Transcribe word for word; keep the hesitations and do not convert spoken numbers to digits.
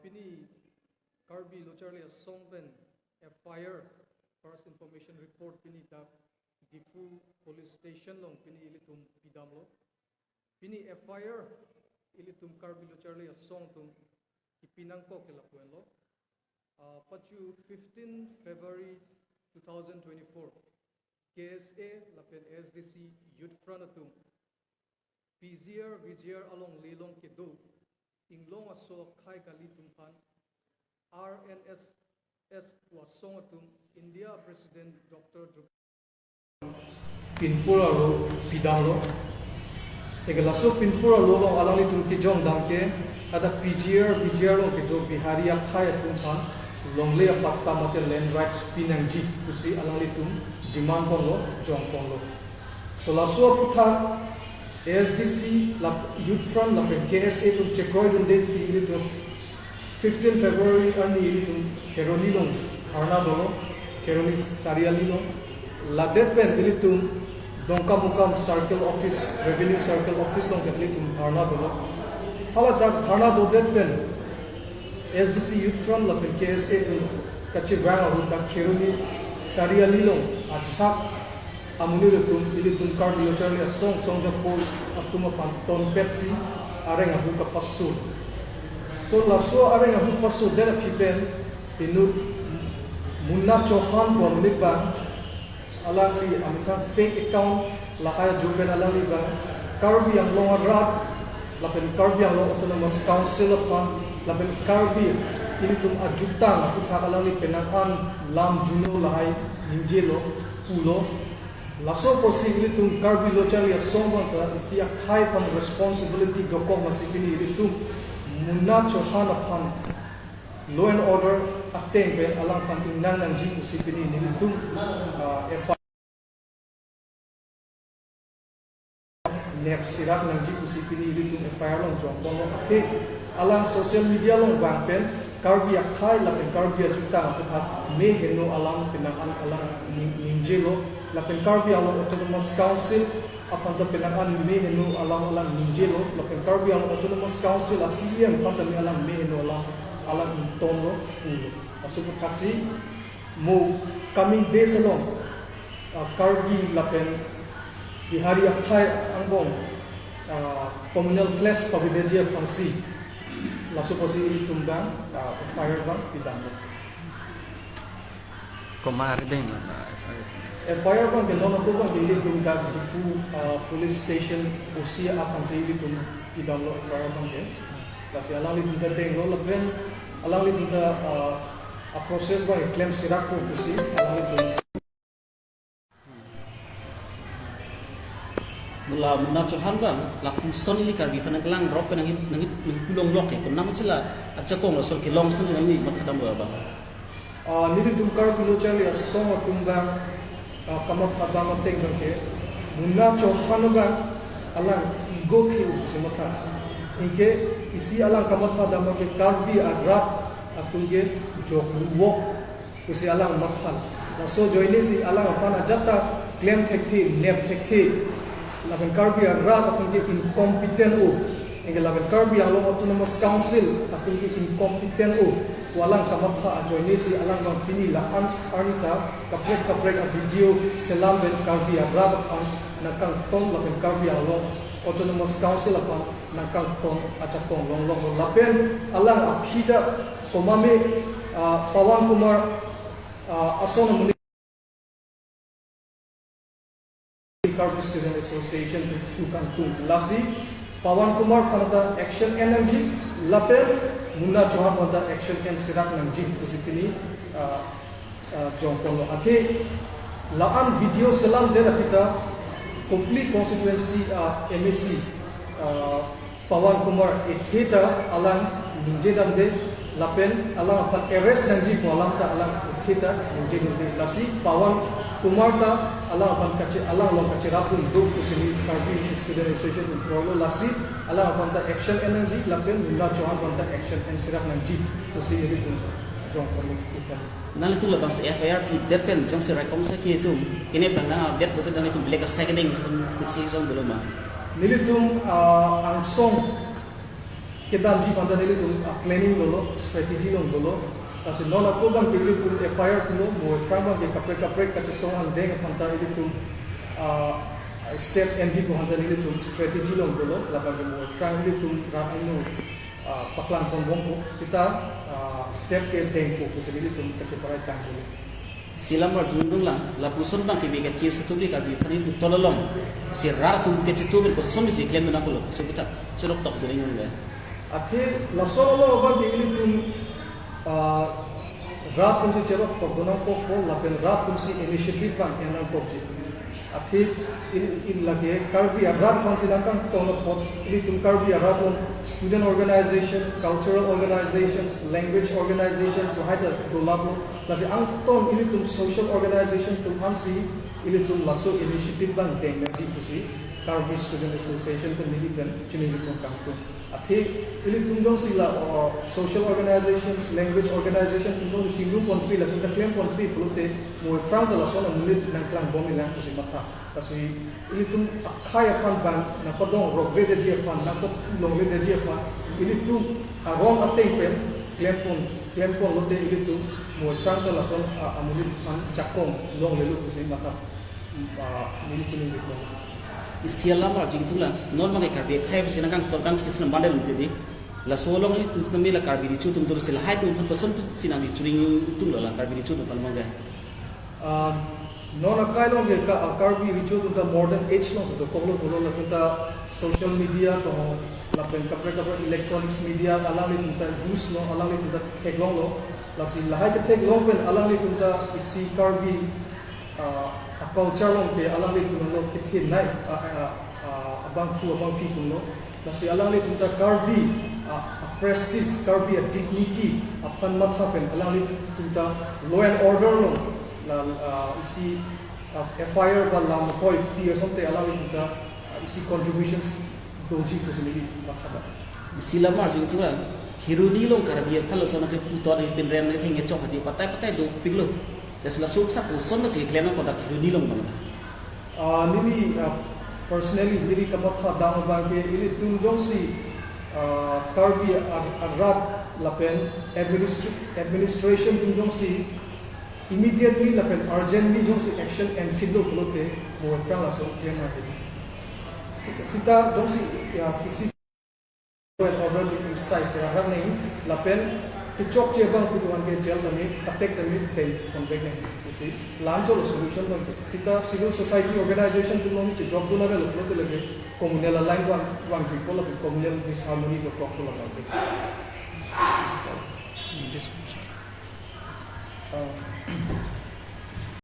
Pini Karbi Lo Charli Asong pen F I R, First Information Report, pini dak Diphu Police Station along pini ilitum pidamlo. Pini F I R ilitum Karbi Lo Charli Asong atum kipi nangkok ke lapu-anlo. Ah, pachu fifteen February two thousand twenty-four, K S A lapen A S D C Youth Front atum P G R V G R alongle along kedo Inglong aso akhei kali atum aphan R N S S pu asong atum India President Doctor Dr. Pinpur aro pidamlo. Eke laso pinpur aro along alanglitum kejongdam ke, ada P G R V G R along kedo Bihari akhei atum aphan longle apatta mate land rights pinangji pusi alanglitum demand ponlo, jongponlo. So laso aphuthak A S D C, lap-, Youth Front lapen K S A atum chekroidunde si ilitum fifteen February arni ilitum Kheroni along dharna dolo, Kheroni Sariali along. Ladet pen ilitum Dongkamukam Circle Office, Revenue Circle Office along ke ilitum dharna dolo. Haladak dharna dodet pen A S D C Youth Front lapen K S A atum kachevang ahut dak Kheroni Sariali along ajahak amonit atum, ilitum Karbi Lo Charli Asong, songjapo atum aphan tonpet si areng ahu kapasur. So laso areng ahu pasurdet aphi pen inut Munna Chauhan pu amonit abang, alangli amethang fake account lahai ajoine pen alangli abang Karbi Anglong arat lapen Karbi Anglong Autonomous Council aphan lapen Karbi ilitum ajuktang aphuthak alangli penang an lam juno lahai ningjelo, pulo. Laso apotsi ilitum Karbi Lo Charli Asong abang ta isi akhei aphan responsibility dokok masi pini ilitum Munna Chauhan aphan law and order ateng pen alangphan ingnang nangji pusi pini nelitum, ah, F I R nep sirak nangji pusi pini nelitum F I R along jongponlo. Athe alang social media along vang pen Karbi akhei lapen Karbi ajuktang aphuthak me heno alam penang an alang ning-, ningjelo lapen Karbi Anglong Autonomous Council aphan ta penang an me heno alam alang ningjelo lapen Karbi Anglong Autonomous Council a C E M aphan ta me alang me heno alam alang ingtonlo pulo. Laso aphuthaksi mo coming days along, ah, Karbi lapen Bihari akhei angbong, ah, communal clash pavidaji aphansi laso apotsi ilitum abang, ah, F I R abang pidamlo. Komat deng na F I R? F I R abang ke non ako abang ke ilitum dak Diphu, ah, Police Station O C aphansi ilitum pidamlo F I R abang ke. Lasi alanglitum ta denglo lapen alanglitum ta, ah, a-process abang klem sirak po pusi alanglitum. Mula Munna Chauhan abang lapuson ili Karbi aphan nangkelang rop pen nanghi, nanghi, nanghi pulong lok ke, konat masi la ajakong laso kelong ason nangli mathadamlo abang? Ah, nelitum Karbi Lo Charli Asong atum abang, ah, kamathadam ateng abang ke Munna Chauhan abang alang ego ke-u si matha. Anke isi alang kamathadam ke Karbi arat atum ke joklu-ok pusi alang matha. Laso ajoinesi alang aphan ajat ta klem thekthe, nep thekthe. Lapen Karbi arat atum ke incompetent-o. Anke lapen Karbi Anglong Autonomous Council atum ke incompetent-o pu alang kamatha ajoinesi alang abang pini la-an arni ta kaprek kaprek a-video selam pen Karbi arat aphan nangkangton lapen Karbi Anglong Autonomous Council aphan nangkangton ajakong longlong. Lapen alang aphi ta komatme, ah, Pawan Kumar, ah, ason amonit Karbi Student Association atum kangtung. Lasi Pawan Kumar aphan ta action en nangji lapen Munna Chauhan aphan ta action en sirak nangji pusi pini, ah, ah, jongponlo. Athe la-an video selamdet aphi ta Kopili constituency, ah, M A C, ah, Pawan Kumar ethe ta alang ningjedamde lapen alang aphan arrest nangji pu alam ta alang ethe ta ningjedunde. Lasi Pawan Kumar ta alang aphan kache-, alang along kacherapdun do pusi neli Karbi Student Association atum kroilo. Lasi alang aphan ta action en nangji lapen Munna Chauhan aphan ta action en sirak nangji pusi nelitum jongponlo. Nanglitum labangso F I R pidet pen jongsi raikom saki atum kene bang nang update bote nanglitum black asai kedeng ketsi jong dolo ma? Nelitum, ah, angsong kedamji aphan ta nelitum, ah, planning dolo, strategy along dolo. Lasi non ako abang ke ilitum F I R pulo, mo aphrang abang ke kaprek kaprek kachesong angdeng aphan ta ilitum, ah, step enji aphan ta nelitum strategy along dolo, labang ke mo aphrang ilitum rat angno, ah, paklang ponbompo, seta, ah, step ke dengpo pusi ilitum kacheparai tang dolo. Isi alam arjudunlang, lapuson abang ke mega chi sutuk li Karbi aphan puthot along, si rat atum kechitu pen kosonsi klemdun nangkoklo, si puthot cherok tok dun nang le. Athe laso along abang ke ilitum, ah, rat atum si cherok tok dun nangkokpo, lapen rat atum si initiative abang en nangkokji. Athe in, in lake Karbi arat aphansi nangkangtong apot, ilitum Karbi arat along student organization, cultural organizations, language organizations, lahai ta dolaplo. Lasi angton ilitum social organization atum aphansi ilitum laso initiative abang dengji pusi Karbi Student Association pen neli pen chiningjepon kangtung. Athe ilitum jongsi la, uh, social organizations, language organization atum jongsi chingruponpe, latum ta klemponpe pulote, mo aphrang ta lason amonit nangklangbom-ilang pusi matha. Lasi ilitum akhei aphan abang nangpadongrokvedetji aphan, nangpalongvedetji aphan, ilitum aron ateng pen klempon, klemponlote ilitum mo aphrang ta lason, ah, amonit aphan jakong longlelo pusi matha, ah, neli chiningjepon. Isi alam arjudunlang, non abang ke Karbi akhei pusi nangkangtong kangchis nang bandel mutidi. Laso along ilitum tame la Karbi Recho atum dolo, si lahai atum aphan kosonsi nangchining atum lo la Karbi Recho atum aphan abang ke. Ah, non akai along ke ka, ah, Karbi Recho atum ta modern age alongsi dokoklo pulo, latum ta social media atum, lapen kaprek kaprek electronics media alanglitum ta use lo, alanglitum ta theklonglo. Lasi lahai ketheklong pen alanglitum ta isi Karbi, ah, a-culture along ke alanglitum lo kethenei, ah, ah, ah, abangphu abangphi atum lo. Lasi alanglitum ta Karbi, ah, a-prestige, Karbi a-dignity aphan matha pen alanglitum ta law and order along, la, ah, isi, ah, F I R ba lam koipi asonte alanglitum ta, ah, isi contributions doji pusi neli matha ba. Isi alam arjudunlang, Kheroni along Karbi aphan lason ke puthot ipin rem ne thengkechok hadi patai patai dopiklo. Lasi laso aphuthak koson si klem nangkok dak Kheroni along abang ta. Ah, neli, ah, personally, neli kamatha dam abang ke ilitum jongsi, ah, Karbi a-, arat lapen administra-, administration atum jongsi immediately lapen urgently jongsi action enphitlo pulote, mo aphrang laso klem nangji. Si-, seta jongsi, ya, isi law and order atum exercise ra nang, lapen kechokche abangphu atum an ke jail tame, katek tame, pen convict nang. Isi la-anchot lo solution abang ke. Seta civil society organization atum along chejokdun avelo pulote lake communal alangli vang, vangjuipo lapen communal disharmony dokokpo labang ke. Uh,